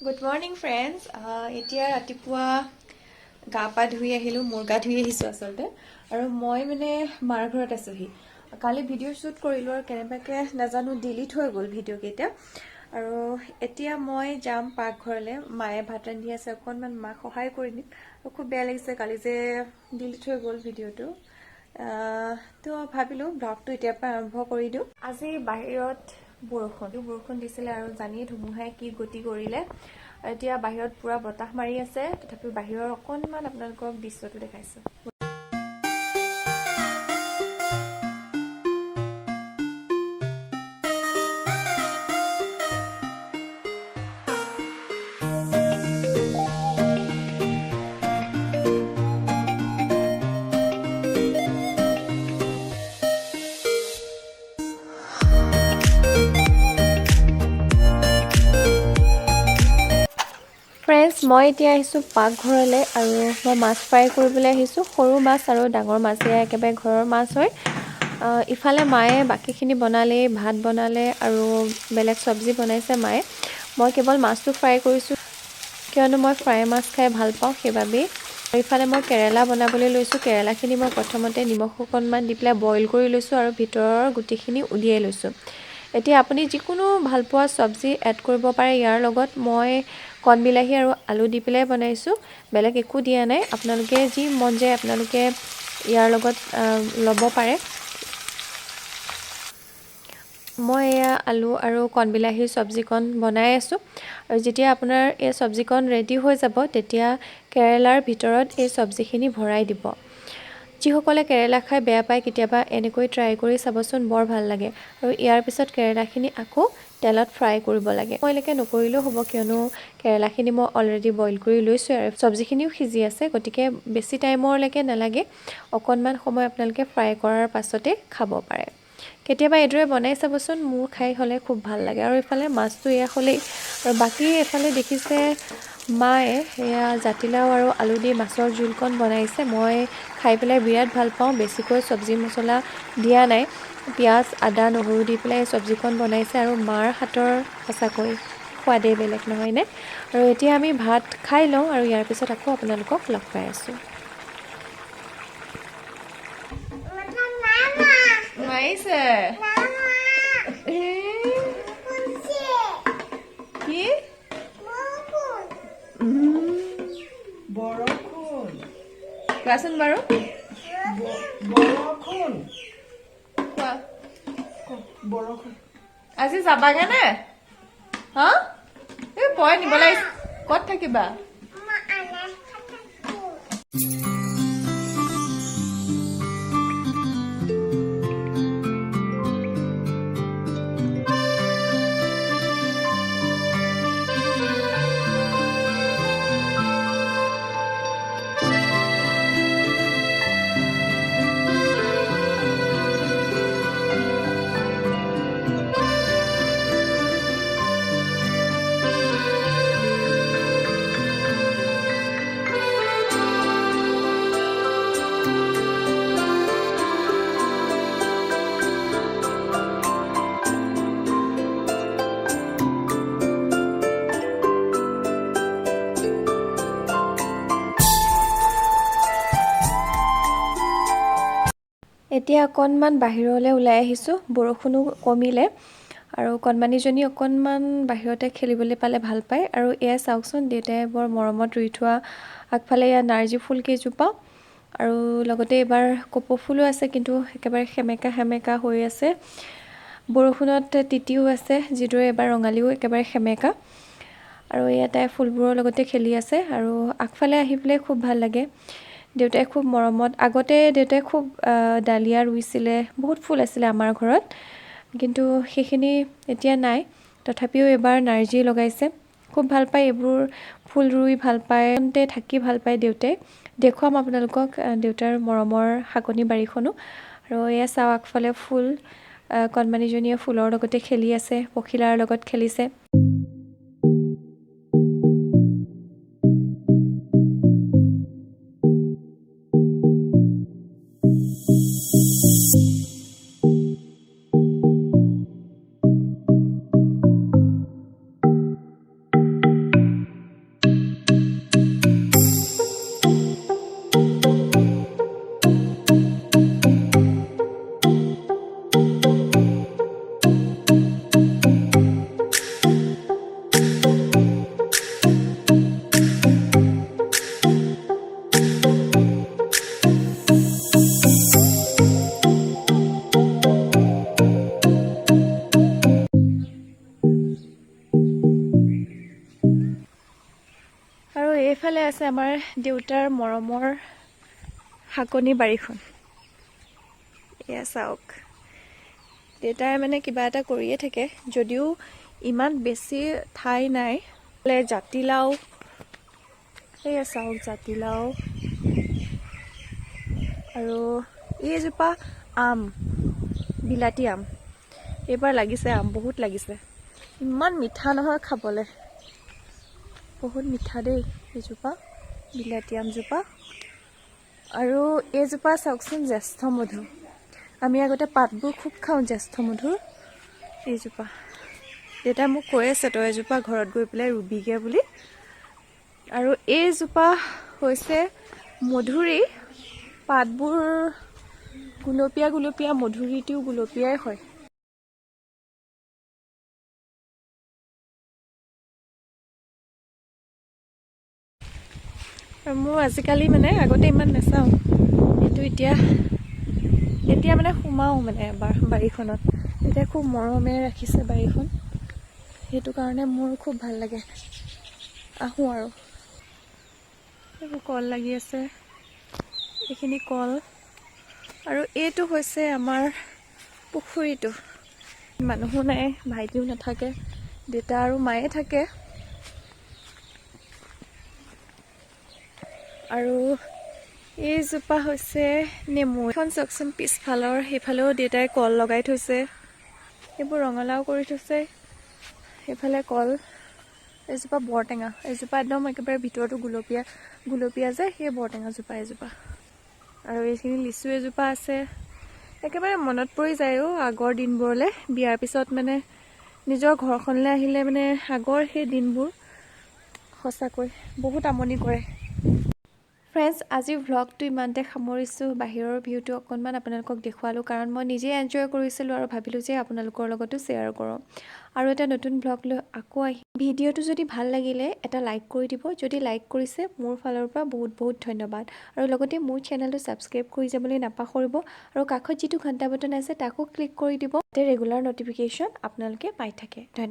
Good morning friends. এতিয়া ৰাতিপুৱা গা পা ধুই আহিলোঁ, মোৰ গা ধুই আহিছোঁ আচলতে। আৰু মই মানে মাৰ ঘৰত আছোঁহি। কালি ভিডিঅ' শ্বুট কৰিলোঁ আৰু কেনেবাকৈ নাজানো ডিলিট হৈ গ'ল ভিডিঅ'কেইটা। আৰু এতিয়া মই যাম পাকঘৰলৈ, মায়ে ভাত ৰান্ধি আছে, অকণমান মাক সহায় কৰি দিম। আৰু খুব বেয়া লাগিছে কালি যে ডিলিট হৈ গ'ল ভিডিঅ'টো। তো ভাবিলোঁ ব্লগটো এতিয়াৰ পৰা আৰম্ভ কৰি দিওঁ। আজি বাহিৰত বৰষুণ বৰষুণ দিছিলে আৰু জানিয়ে ধুমুহাই কি গতি কৰিলে। এতিয়া বাহিৰত পূৰা বতাহ মাৰি আছে, তথাপিও বাহিৰৰ অকণমান আপোনালোকক দৃশ্যটো দেখাইছোঁ। ফ্ৰেণ্ডছ, মই এতিয়া আহিছোঁ পাকঘৰলৈ আৰু মই মাছ ফ্ৰাই কৰিবলৈ আহিছোঁ। সৰু মাছ আৰু ডাঙৰ মাছ, এয়া একেবাৰে ঘৰৰ মাছ হয়। ইফালে মায়ে বাকীখিনি বনালেই, ভাত বনালে আৰু বেলেগ চব্জি বনাইছে মায়ে। মই কেৱল মাছটো ফ্ৰাই কৰিছোঁ, কিয়নো মই ফ্ৰাই মাছ খাই ভাল পাওঁ সেইবাবেই। আৰু ইফালে মই কেৰেলা বনাবলৈ লৈছোঁ। কেৰেলাখিনি মই প্ৰথমতে নিমখ অকণমান দি পেলাই বইল কৰি লৈছোঁ আৰু ভিতৰৰ গুটিখিনি উলিয়াই লৈছোঁ। এতিয়া আপুনি যিকোনো ভালপোৱা চব্জি এড কৰিব পাৰে ইয়াৰ লগত। মই কণ বিলাহী আৰু আলু দি পেলাই বনাইছোঁ, বেলেগ একো দিয়া নাই। আপোনালোকে যি মন যায় আপোনালোকে ইয়াৰ লগত ল'ব পাৰে। মই এয়া আলু আৰু কণ বিলাহীৰ চব্জিকণ বনাই আছোঁ। আৰু যেতিয়া আপোনাৰ এই চব্জিকণ ৰেডি হৈ যাব, তেতিয়া কেৰেলাৰ ভিতৰত এই চব্জিখিনি ভৰাই দিব। যিসকলে কেৰেলা খাই বেয়া পায়, কেতিয়াবা এনেকৈ ট্ৰাই কৰি চাবচোন, বৰ ভাল লাগে। আৰু ইয়াৰ পিছত কেৰেলাখিনি আকৌ তেলত ফ্ৰাই কৰিব লাগে। মই এনেকৈ নকৰিলেও হ'ব, কিয়নো কেৰেলাখিনি মই অলৰেডি বইল কৰি লৈছোঁ আৰু চব্জিখিনিও সিজি আছে, গতিকে বেছি টাইমৰলৈকে নালাগে। অকণমান সময় আপোনালোকে ফ্ৰাই কৰাৰ পাছতে খাব পাৰে। কেতিয়াবা এইদৰে বনাই চাবচোন, মোৰ খাই হ'লে খুব ভাল লাগে। আৰু ইফালে মাছটো এয়া হ'লেই। আৰু বাকী এইফালে দেখিছে মায়ে এয়া জাতিলাও আৰু আলু দি মাছৰ জোলকণ বনাইছে। মই খাই পেলাই বিৰাট ভাল পাওঁ। বেছিকৈ চব্জি মছলা দিয়া নাই, পিঁয়াজ আদা নহৰু দি পেলাই চব্জিকণ বনাইছে। আৰু মাৰ হাতৰ সঁচাকৈ সোৱাদেই বেলেগ, নহয়নে? আৰু এতিয়া আমি ভাত খাই লওঁ আৰু ইয়াৰ পিছত আকৌ আপোনালোকক লগ পাই আছোঁ। মাৰিছে কি? বৰষুণ। কোৱাচোন বাৰু। বৰষুণ। কোৱা। বৰষুণ। আজি যাবাগে নে? হা, এই পই নিবলৈ আহিছে। ক'ত থাকিবা? এতিয়া অকণমান বাহিৰলৈ ওলাই আহিছোঁ, বৰষুণো কমিলে আৰু কণমানিজনী অকণমান বাহিৰতে খেলিবলৈ পালে ভাল পায়। আৰু এয়া চাওকচোন, দেউতাই বৰ মৰমত ৰুই থোৱা আগফালে এয়া নাৰ্জী ফুল কেইজোপা আৰু লগতে এইবাৰ কপৌ ফুলো আছে, কিন্তু একেবাৰে সেমেকা সেমেকা হৈ আছে, বৰষুণত তিতিও আছে, যিদৰে এবাৰ ৰঙালীও একেবাৰে সেমেকা। আৰু এয়া তাই ফুলবোৰৰ লগতে খেলি আছে। আৰু আগফালে আহি পেলাই খুব ভাল লাগে। দেউতাই খুব মৰমত, আগতে দেউতাই খুব ডালিয়া ৰুইছিলে, বহুত ফুল আছিলে আমাৰ ঘৰত, কিন্তু সেইখিনি এতিয়া নাই। তথাপিও এইবাৰ নাৰ্জী লগাইছে। খুব ভাল পায় এইবোৰ ফুল ৰুই, ভাল পায়, থাকি ভাল পায় দেউতাই। দেখুৱাম আপোনালোকক দেউতাৰ মৰমৰ শাকনি বাৰীখনো। আৰু এয়া চাওক আগফালে ফুল, কণমানিজনীয়ে ফুলৰ লগতে খেলি আছে, পখিলাৰ লগত খেলিছে। এইফালে আছে আমাৰ দেউতাৰ মৰমৰ শাকনি বাৰীখন। এয়া চাওক, দেউতাই মানে কিবা এটা কৰিয়ে থাকে, যদিও ইমান বেছি ঠাই নাই। এইফালে জাতিলাও, এয়া চাওক জাতিলাও। আৰু এইজোপা আম, বিলাতী আম, এইবাৰ লাগিছে আম, বহুত লাগিছে। ইমান মিঠা নহয় খাবলৈ, বহুত মিঠা দেই এইজোপা বিলাতী আমজোপা। আৰু এইজোপা চাওকচোন, জ্যেষ্ঠ মধু। আমি আগতে পাতবোৰ খুব খাওঁ জ্যেষ্ঠ মধুৰ। এইজোপা দেউতাই মোক কৈ আছে, তই এজোপা ঘৰত গৈ পেলাই ৰুবিগে বুলি। আৰু এইজোপা হৈছে মধুৰি, পাতবোৰ গুলপীয়া গুলপীয়া, মধুৰিটোও গুলপীয়াই হয়। আৰু মোৰ আজিকালি মানে আগতে ইমান নাচাওঁ, কিন্তু এতিয়া এতিয়া মানে সোমাওঁ মানে এবাৰ বাৰীখনত। এতিয়া খুব মৰমেৰে ৰাখিছে বাৰীখন, সেইটো কাৰণে মোৰ খুব ভাল লাগে। আহোঁ আৰু এইবোৰ কল লাগি আছে, এইখিনি কল। আৰু এইটো হৈছে আমাৰ পুখুৰীটো। মানুহো নাই, ভাইটিও নাথাকে, দেউতা আৰু মায়ে থাকে। আৰু এইজোপা হৈছে নেমু। এখন চাওকচোন পিছফালৰ, সেইফালেও দেউতাই কল লগাই থৈছে। এইবোৰ ৰঙালাও কৰি থৈছে, সেইফালে কল। এইজোপা বৰটেঙা, এইজোপা একদম একেবাৰে ভিতৰতো গুলপীয়া গুলপীয়া যে, সেই বৰটেঙাজোপা এজোপা। আৰু এইখিনি লিচু এজোপা আছে। একেবাৰে মনত পৰি যায় অ' আগৰ দিনবোৰলৈ। বিয়াৰ পিছত মানে নিজৰ ঘৰখনলৈ আহিলে মানে আগৰ সেই দিনবোৰ সঁচাকৈ বহুত আমনি কৰে। ফ্ৰেণ্ডছ, আজিৰ ভ্লগটো ইমানতে সামৰিছোঁ। বাহিৰৰ ভিউটো অকণমান আপোনালোকক দেখুৱালোঁ, কাৰণ মই নিজে এনজয় কৰিছিলোঁ আৰু ভাবিলোঁ যে আপোনালোকৰ লগতো শ্বেয়াৰ কৰোঁ। আৰু এটা নতুন ভ্লগ লৈ আকৌ আহিম। ভিডিঅ'টো যদি ভাল লাগিলে এটা লাইক কৰি দিব। যদি লাইক কৰিছে, মোৰ ফালৰ পৰা বহুত বহুত ধন্যবাদ। আৰু লগতে মোৰ চেনেলটো ছাবস্ক্ৰাইব কৰি যাবলৈ নাপাহৰিব আৰু কাষত যিটো ঘণ্টা বটন আছে, তাকো ক্লিক কৰি দিব, যাতে ৰেগুলাৰ ন'টিফিকেশ্যন আপোনালোকে পাই থাকে। ধন্যবাদ।